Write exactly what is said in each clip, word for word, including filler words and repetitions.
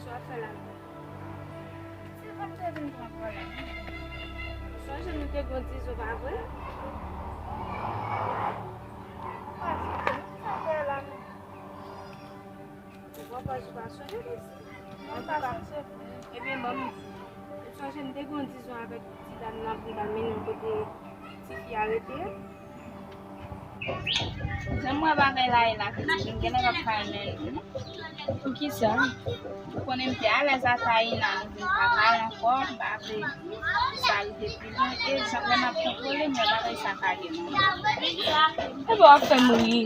Sa w ap fè la? Se pa m te vin pran pwoblèm. Sonje nou te gen yon dizon, pa vre? Ou pa sonje, sa fè la? Ou pa, ou pa sonje de sa? Mwen pa sonje. Ebyen, ban m di. Ou sonje m te gen yon dizon avèk ti dam nan pou m ta mennen l kote tifi a rete a? Jan m wè bagay la ye la, pitit, m genlè p ap ka renmen l. Poukisa? Ou konnen m te alèz a Taïna, nou vin pa pale ankò, m pa vle sa rive pi lwen. E jan lè m ap kontwole m, wè bagay sa ka gen. Epa w ap fè m ri.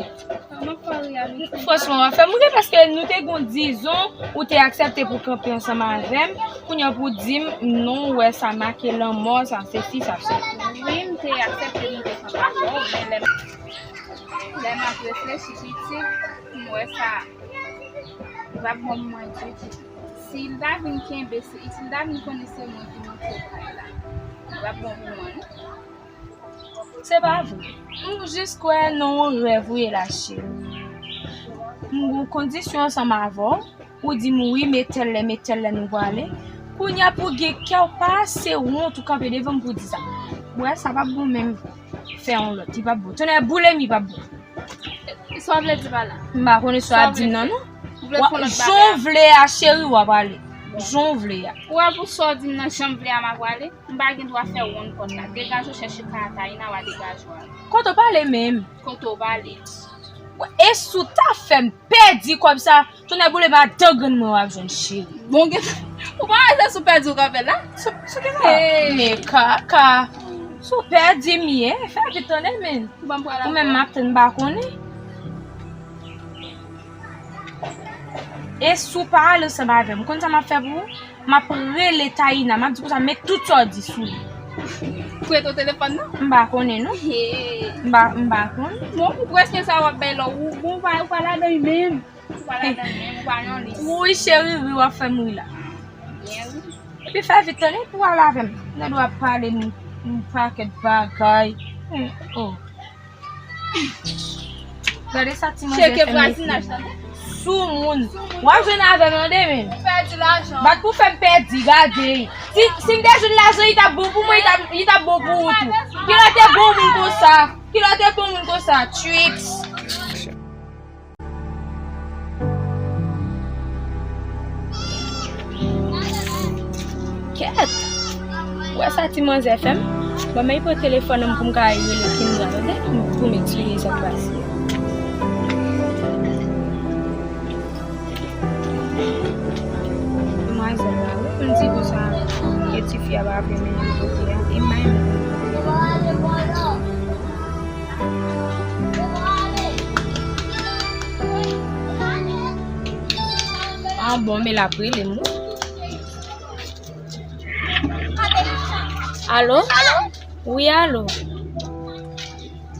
Franchman, w ap fè m ri paske nou te gen yon dizon, ou te aksepte pou kanpe ansanm avè m. Kounye a pou w di m, non, w wè sa make lanmò, sa sesi, sa sela. Wi, m te aksepte pou m te kanpe avè w, men lè m, lè m ap reflechi pitit, m wè sa, li p ap bon pou mwen ditou. Si l ta vin kenbe, si, si l ta vin konnen se mwen ki monte kay la, li p ap bon pou mwen, non. Se pa vre. M jis kwè nan yon rèv ou ye la, cheri. M gen yon kondisyon ansanm avè w. Ou di m wi, men tèl lè, men tèl lè nou prale. Kounye a pou gen kè w pase wont, ou kanpe devan m pou di sa. Wè, sa p ap bon menm. Fè yon lòt, li p ap bon. Tonnè boule m, li p ap bon. Sa w vle di pa la? M pa konnen sa w ap di m nan, non. Ou vle fè yon lòt bagay? Jan w vle a, cheri, w ap ale. Jan w vle a. Ou wè pou sa w di m nan, jan m vle a, m ap ale. M pa gen dwa fè wonn pòt la. Degaje w, chèche kay a Taïna, w a degaje w ale. Kote w pale menm? Kote w pale? E si w ta fè m pèdi kòb sa, tonnè boule m, a dan grenn mwen w ap jwenn, cheri. Bon, gen, ou pa wè se sou pèdi w kanpe la? Sou, sou ki sa? Men kaka. Sou pèdi m ye, fè vit tande, men. Ou menm m ap tann, m pa konnen. E si w pa ale ansanm avè m, ou konn sa m ap fè pou ou? M ap rele Taïna, m ap di konsa, met tout sa w di sou li. Prete w telefòn nan? M pa konnen, non. He. M pa, m pa konnen. Bon, pou prèske sa w ap bay lò, ou, bon, ou pa, ou pa ladan li menm. Ou pa ladan li menm, ou pa nan lis. Wi, cheri, ri, w ap fè m ri la. Byen ri. Epi fè vit tande pou w ale avè m. Gade w ap pale m, m pakèt bagay. Hmm, oh. Gade sa ti manzè fè m. Soumoun. W ap jwenn avè m tande, men. Bat pou fè m pèdi, gade. Si, si m te jwenn lajan, li t ap bon pou mwen, li t ap, li t ap bon pou ou tou. Kilè te bon moun konsa? Kilè te bon moun konsa? Tchuips. Kèt! Ou wè sa ti manzè fè m? Ban m pran telefòn nan pou m ka rele Kindra, tande? Pou m eksplike sa k pase a. Demwazèl la, wi, pou m di konsa, ke tifi a pa vle mennen l kote a, e m pa renmen. Ah bon, men l ap rele m, wi. Alo? Alo? Wi, alo.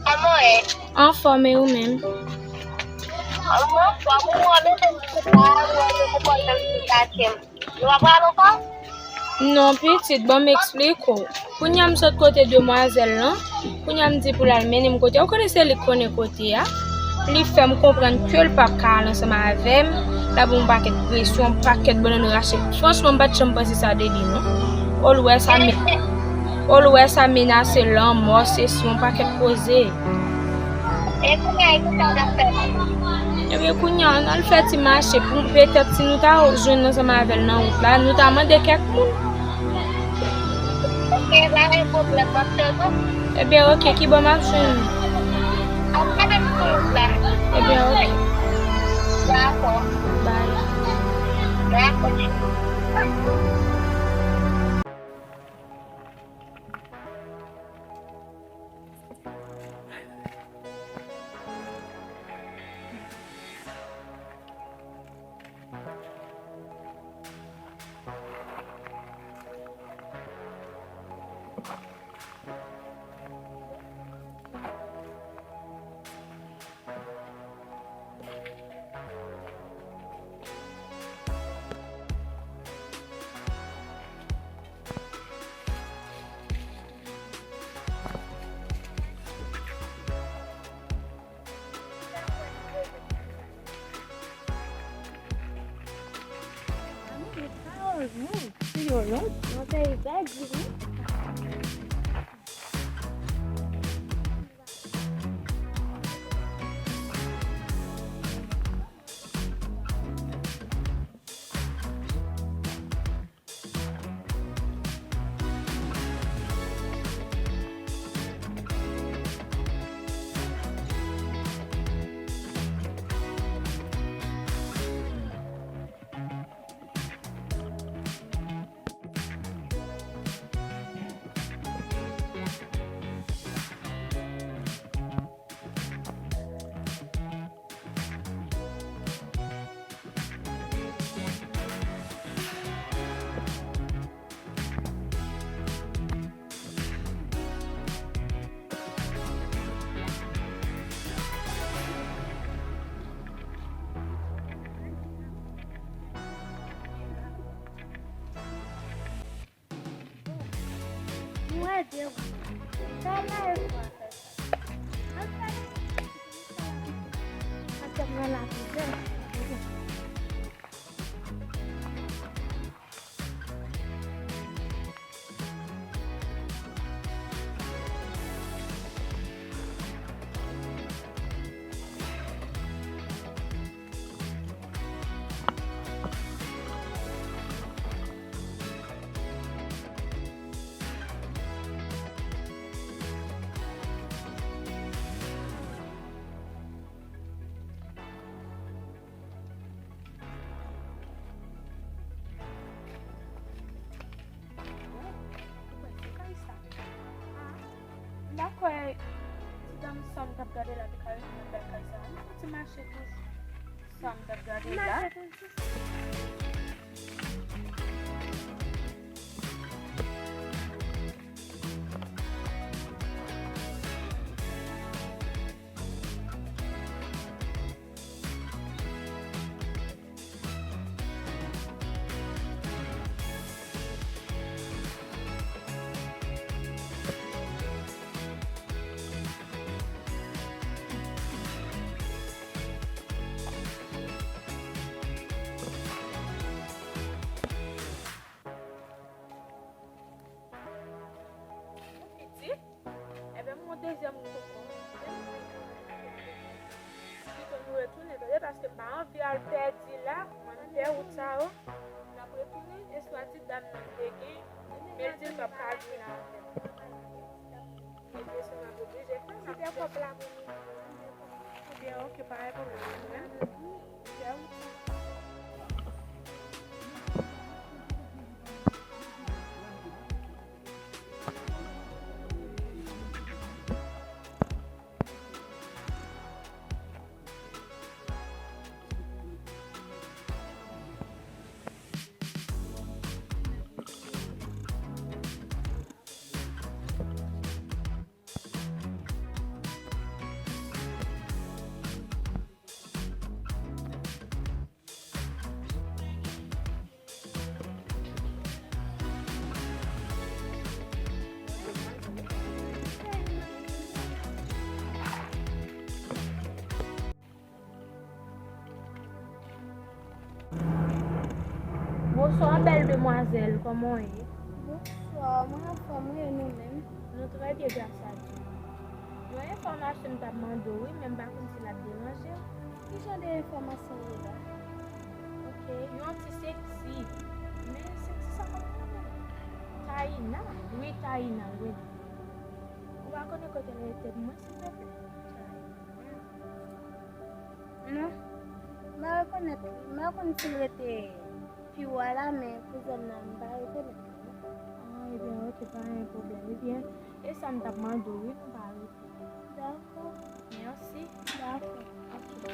Kòman w ye? Anfòm, e ou menm? Mwen anfòm, ou wè, men se m ki pa wè, men se pwoblèm ki gate m. Nou pa pral ankò? Non, pitit, ban m eksplike w. Kounye a m sot kote demwazèl lan. Kounye a m di pou l al mennen m kote a. Ou konnen se li k konnen kote a. Li fè m konprann ke l p ap ka al ansanm avè m. L ap ban m yon pakèt presyon, yon pakèt bannann rache. Franchman, m pa t janm panse sa de li, non. Ou l wè sa men-, ou l wè sa menase lanmò, se si yon pakèt koze. E kounye a, e kisa w t ap fè la? Ebyen, kounye a, n al fè ti mache pou petèt si nou ta jwenn ansanm avè l nan wout la, nou ta mande kèk moun. Oke, pa gen pwoblèm, m ap tann ou. Ebyen, oke, kibò m ap jwenn ou? Ap gade m sou wout la. Ebyen, oke. Dakò. Bay. Dakò. Yo, yo, yo. Yon peyi pèdi, wi. Nou ede w. Sa la e pou a fè sa. An fè. An fè mwen la pou jè. M pa kwè ti dam sa m t ap gade la te ka retounen bèl kay sa. Ann fouti mache toujou. Sa m t ap gade la. Ou piti? Ebyen, m gon dezyèm wout ankò. Pito nou retounen, tande, paske m pa anvi al pèdi la, mwen m pè wout sa yo. N ap retounen, e swa ti dam nan te gen, men l di l p ap ka vin avè m. Ebyen, se m ap oblije fè, m ap fè kòb la pou nou. Ebyen, oke, pa gen pwoblèm. Bonswa, bèl demwazèl, kòman w ye? Bonswa, mwen anfòm wi, e nou menm? Nou trè byen, gras a Dye. Yon enfòmasyon m t ap mande w wi, men m pa konn si l ap deranje w. Ki jan de enfòmasyon w vle la? Oke, yon ti seksi. Men seksi sa kòman l rele? Taina, wi, Taina l rele. Ou pa konnen kote l rete pou mwen, silvouplè? Non. M pa rekonèt li. M pa konn si l rete pi wo a la, men pou zòn nan, m pa rekonèt li, non. Ah, ebyen, oke, pa gen pwoblèm. Ebyen, e sa m t ap mande w, wi, nou pa rete. Dakò. Mèsi. Dakò. Oke.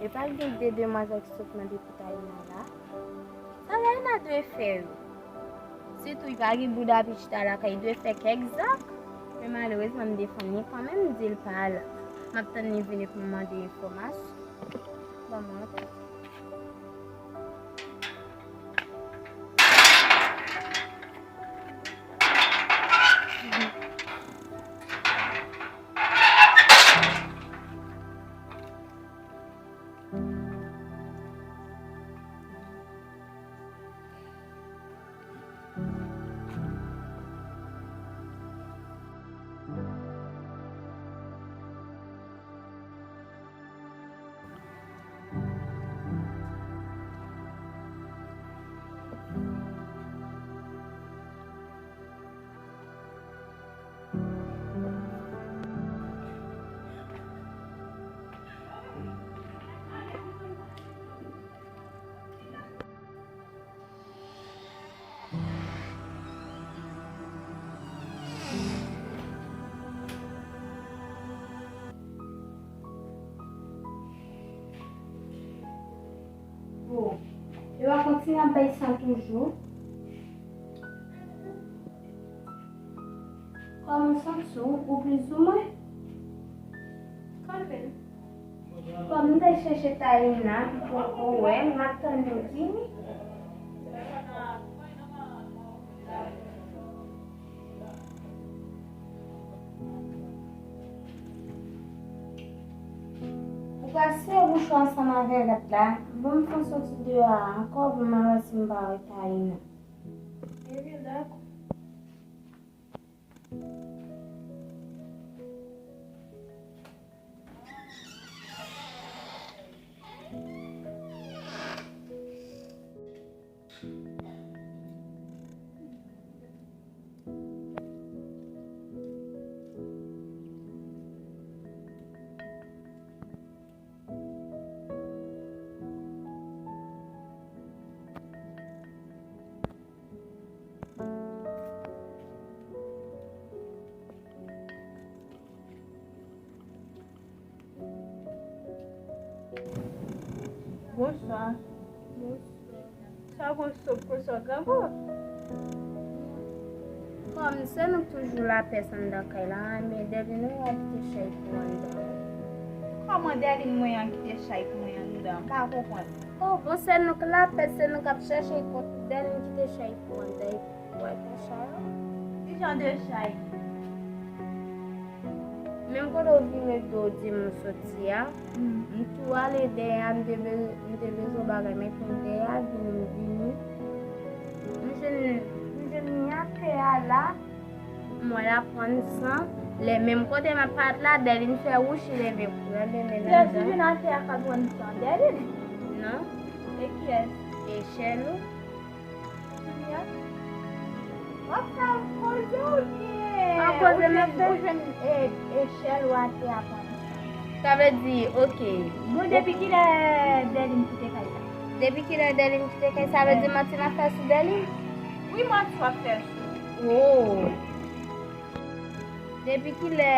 E pa gen de demwazèl ki sot mande pou Taina la? Sa Taina dwe fè yo? Sitou li pa gen bouda pi chita lakay, li dwe fè kèk zak. Men malerezman, m defann li kanmenm, m di l pa la. M ap tann li vini pou m mande enfòmasyon. Ban mwen yon tan. Kontinye ap bay san toujou. Kòman w santi w? Ou plizoumwen? Kanmenm. Kòm m te chèche Taina, m poko wè l, m ap tann li vini. Ou ka sere bouch ou ansanm avè lòt la. Bon, m fè w soti deyò a ankò pou m al wè si m pa wè Taina. Ebyen, dakò. Bonswa. Bonswa. Sa w konn sòt konsa, grangou? Kòm se nou k toujou lapès anndan kay la, men Dèlin ou ap kite chay pou anndan. Kòman Dèlin mwen an kite chay pou mwen anndan? M pa konprann. Oh, bon, se nou k lapès, se nou k ap chèche kont Dèlin kite chay pou anndan. Wè, konsa yo. Ki jan de chay? Menm kote w vire do w di m ou soti a, m tou ale dèyè a, m te be-, m te bezwen bagay, men tou dèyè a, vini, m vini. M jwenn, m jwenn li atè a la, m wè l ap rann san. Lè menm kote m ap pale la, Dèlin fè wouch, li leve kouri, l leve nan. Kiyès ou jwenn atè a k ap rann san? Dèlin? Non. E kiyès? E Chèlou. Kounye a, w ap fè koze oubyen ou jwenn, ou jwenn, e, e, Chèlou atè a pran san? Sa vle di, oke. Bon, depi kilè Dèlin kite kay la? Depi kilè Dèlin kite kay, sa vle di manti m ap fè sou Dèlin? Wi, manti w ap fè sou. Oh. Depi kilè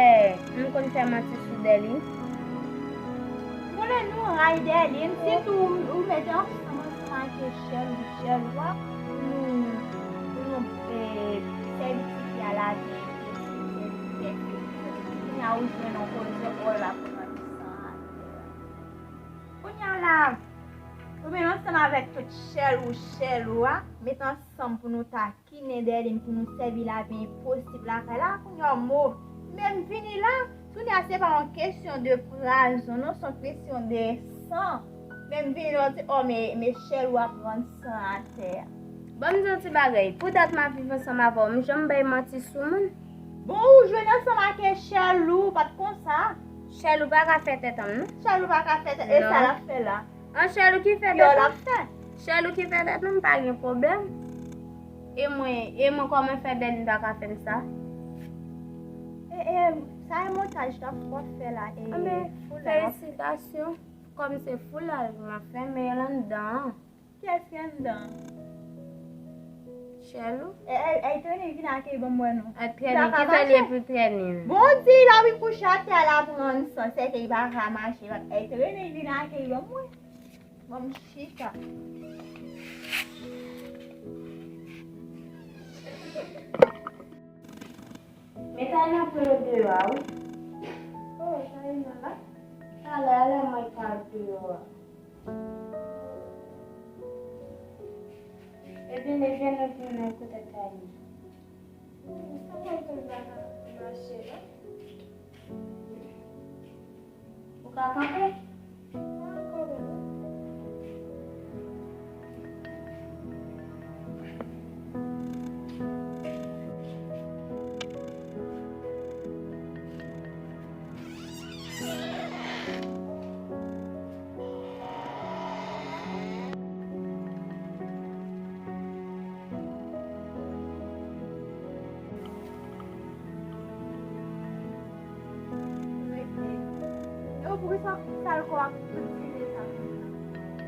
m konn fè manti sou Dèlin? Konnen nou ray Dèlin, sitou ou, ou mete ansanm, ansanm ak Chèlou, Chèlou a, pou nou, pou nou, e, sèvi tifi a lajan. Kounye a ou jwenn yon koze, o, l ap pran san atè a. Kounye a la, ou menm ansanm avèk tout Chèlou, Chèlou a, met ansanm pou nou ta kinen Dèlin pou nou sèvi lavi enposib lakay la, kounye a mo. Men m vini la, kounye a se pa yon kesyon de prazon, non, se yon kesyon de san. Men m vini la, w di, o, men, men Chèlou ap rann san atè a. Ban m di yon ti bagay, pou dat m ap viv ansanm avè w, m janm bay manti sou moun? Bon, ou jwenn ansanm ak Chèlou, ou pa t konsa? Chèlou pa ka fè tèt anm, non. Chèlou pa ka fè tèt, e sa l ap fè la? An, Chèlou ki fè tèt ou? Chèlou ki fè tèt ou, m pa gen pwoblèm. E mwen, e mwen kòman fè Dèlin pa ka fè m sa? E, e, sa e montaj w ap fè la, e, anben, felisitasyon. Kòm se foulay m ap fè, men l anndan an. Kiyès ki anndan? Chèlou. E, e, e, trennen vin akeyi ban m wè non. E, trennen, ki fè li epi trennen? Bon, di l ap vin kouche atè a, l ap rann san, sèke li pa ka mache. E, trennen vin akeyi ban m wè. Ban m chita. Men Taina pran yo deyò a, wi. Oh, Taina la? Talè a lè mwen t al deyò a. Ebyen, ebyen, nou vin nan kote Taina. Hmm, sa mwen konn pa ka mache, non? Ou ka kanpe? Rete. Yo, poukisa sa l kò ak tout diven sa konsa?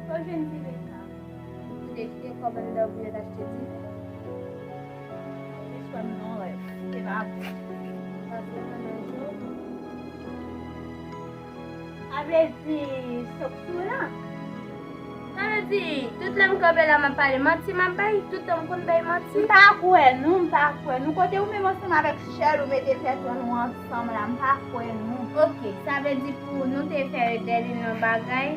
Kote w jwenn diven sa? Ou te kite kòb anndan pou yo t achte diven? Mesye m nan rèv. Se pa bon. Pase nan men yo. A vle di, sòk sou la. Sa Sa vle di, tout lè m kanpe la, m ap pale manti, m ap bay, tout tan m konn bay manti. M pa kwè nou, m pa kwè nou. Kote ou menm ansanm avèk Shell, ou mete tèt nou ansanm la, m pa kwè nou. Ok, sa vle di pou nou te fè Derline yon bagay.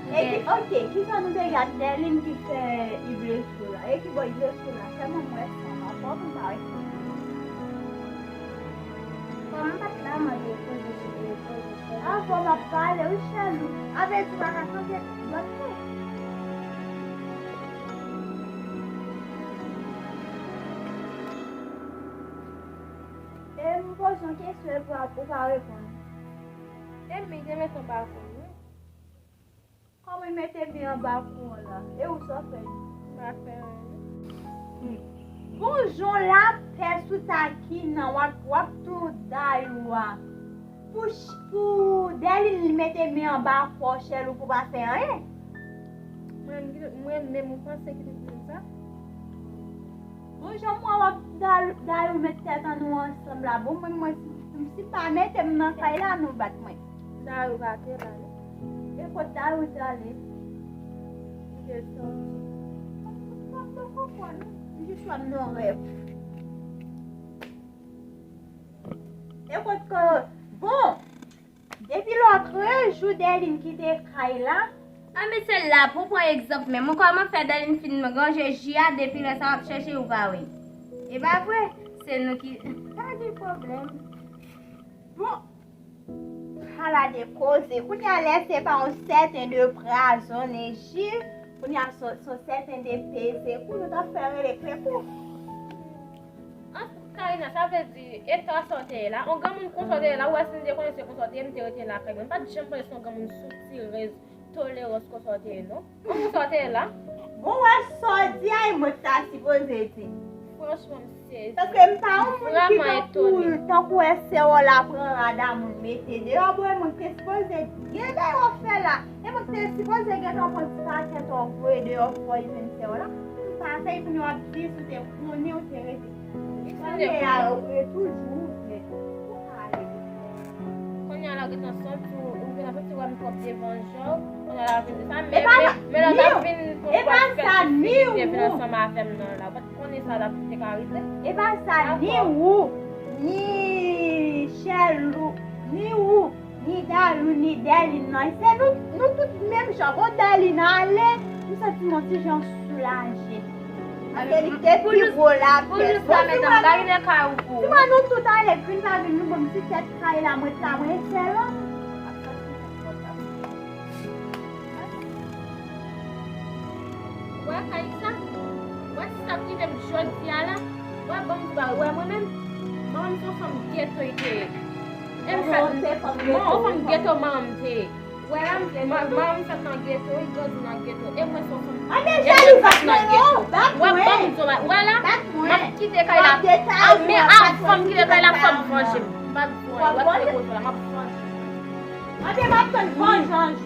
E ki, ok, ki sa nou te gad Derline ki fè Iblesou la? E ki bò Iblesou la? Sèlman m wè san ankò pou m pa wè san. Bon, m pa t la mande poze sou poze. Avan m ap pale, wi, Chelou. Avè di w pa ka chanje dwat tou. E m poze yon kesyon epi w pa reponn. E m te mete anba kou l, wi. Kòman w mete men anba kou w la? E ou sa w fè? M pa fè anyen. Bon jan lapè sou takinan w ap, w ap tou dayou a. Pou, pou Derline li mete men anba kou w, Chelou, pou pa fè anyen. Mwen, mwen menm ou panse ki te di sa? Bon jan mwen w ap dayou, dayou met tèt an nou ansanm la. Bon, mwen, mwen, si, si pa mete m nan kay la, nou bat mwen. Dayou pa te la, non. E kot Dayou t ale? Li te sòti. Mwen pa konprann, non. M jis wè m nan rèv. E kot ke, bon, depi lòtrejou Derline kite kay la. A, men se la pou pran egzanp menm. Ou kòman fè Derline fin ranje ji a, depi lè sa w ap chèche ou pa wè. E pa vre? Se nou ki, pa gen pwoblèm. Bon, ala de koze. Kounye a lè se pa yon sèten de prazon, ne ji, kounye a se, se yon sèten de peze kou, nou ta fè rele krekou. An, Karina, sa vle di, eta sa w te ye la, yon granmoun konsa w te ye la, ou wè si m te konnen se konsa w te ye, m te rete lakay mwen. M pa t janm panse se yon granmoun soutirèz, tolerans konsa w te ye, non. Konsa w te ye la. Bon, wè sa w di a, e mwen ki ta sipoze di. Franchman, m sezi. Paske m pa yon moun ki tankou, tankou wè sè w la pran rad a moun mete deyò, bon, e mwen ki te sipoze gen bagay w ap fè la. E mwen ki te sipoze gentan pran ti pakèt w voye deyò pou w jwenn sè w la. M pa fè, kounye w ap di si w te konnen ou te rete. Kounye a, ou toujou ouvè. Ou pale. Kounye a la, gentan santi w, ou gentan santi w wè m twòp devan je w. Kounye a la, vin di sa, men, men, men lè w t ap vin pou w fè ti fizik te vin ansanm avè m nan la. Ou pa t konnen sa la te ka rive. E pa sa, ni ou, ni Chelou, ni ou. Ni Dayou, ni Derline, non. Se nou, nou tout menm jan. Bon, Derline ale, m santi m yon ti jan soulaje. Paske li te pi gwo lapè. Pou nou sa, medam, Karina kay ou pou. Si mwen nou tout ale, vin pa vin nou ban m ti tèt kay la, mwen la, mwen sèl. Wè, Kayisa, wè sa k rive m jodi a la, wè, ban m di w bagay, wè, mwen menm, manman m se yon fanm geto li te ye. E m fèt, mwen, yon fanm geto manman m te ye. Wè la, m, ma-, manman m fèt nan geto, li grandi nan geto. E mwen se yon fanm, e mwen fèt nan geto. Wè, ban m di w bagay, wè la, m ap kite kay la. A, men avan m kite kay la, fò m vanje m. M ap di w, wè, kote kote la, m ap vanje m. Anben, m ap tann vanjanj.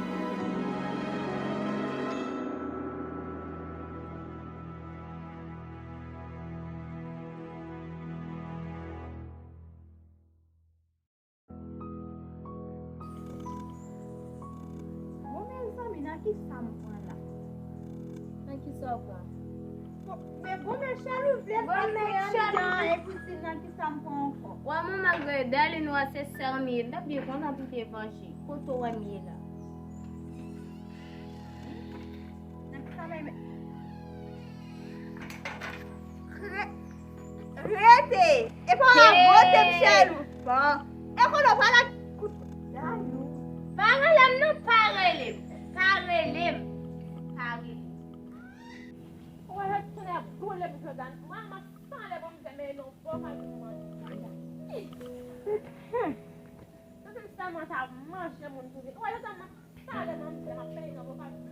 Bon, mezanmi, nan ki sa m pran la? Nan ki sa w pran? Bon, men bon, men Chelou vle pran mwen anndan, epi di nan ki sa m pran ankò. Wè, mwen, malgre Derline wè se sè m ye, m t ap byen kontan pou te vanje. Kote w wè m ye la? Nan ki sa m ye? Re-, rete! E pa w ap bote m, Chelou. Bon. E konnen w pa la kout. Pa rele m non, pa rele m. Pa rele m. Pa rele m. Ou wè, lòt sènè boule m jodi a. Mwen, mwen sanble bon m fè men non bon pa di mwen. Ih. Ih. Santi m sèlman ta manje moun toude. Ou wè, lòt sèlman talè manzè m ap peye nan bon pa di.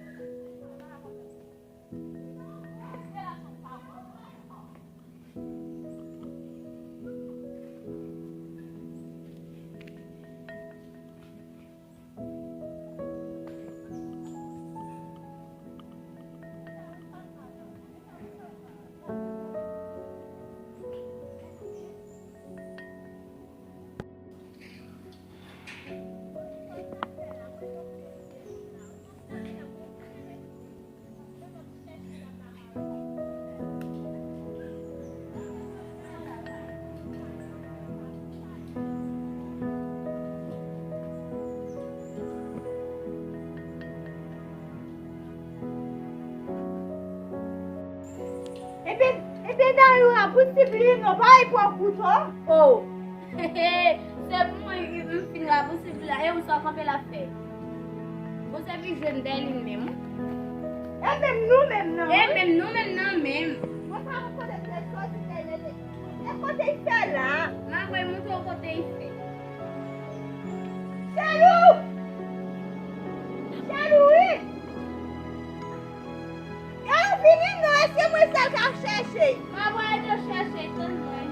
Ebyen, ebyen, Dayou rapousib li non, pa al pran kouto. Oh! Se pou mwen ki m fin rapousib la. E ou sa w kanpe l ap fè? Bon, se pi jwenn Dèlin menm. E menm nou menm nan. E menm nou menm nan menm. Mwen pa konn kote l soti Dèlin. E kote l fè la? M ap voye montre w kote l fè. Chelou! Chelou, wi! Yo vini non, èske mwen sèl k ap chèche? M ap voye yo chèche, tann mwen.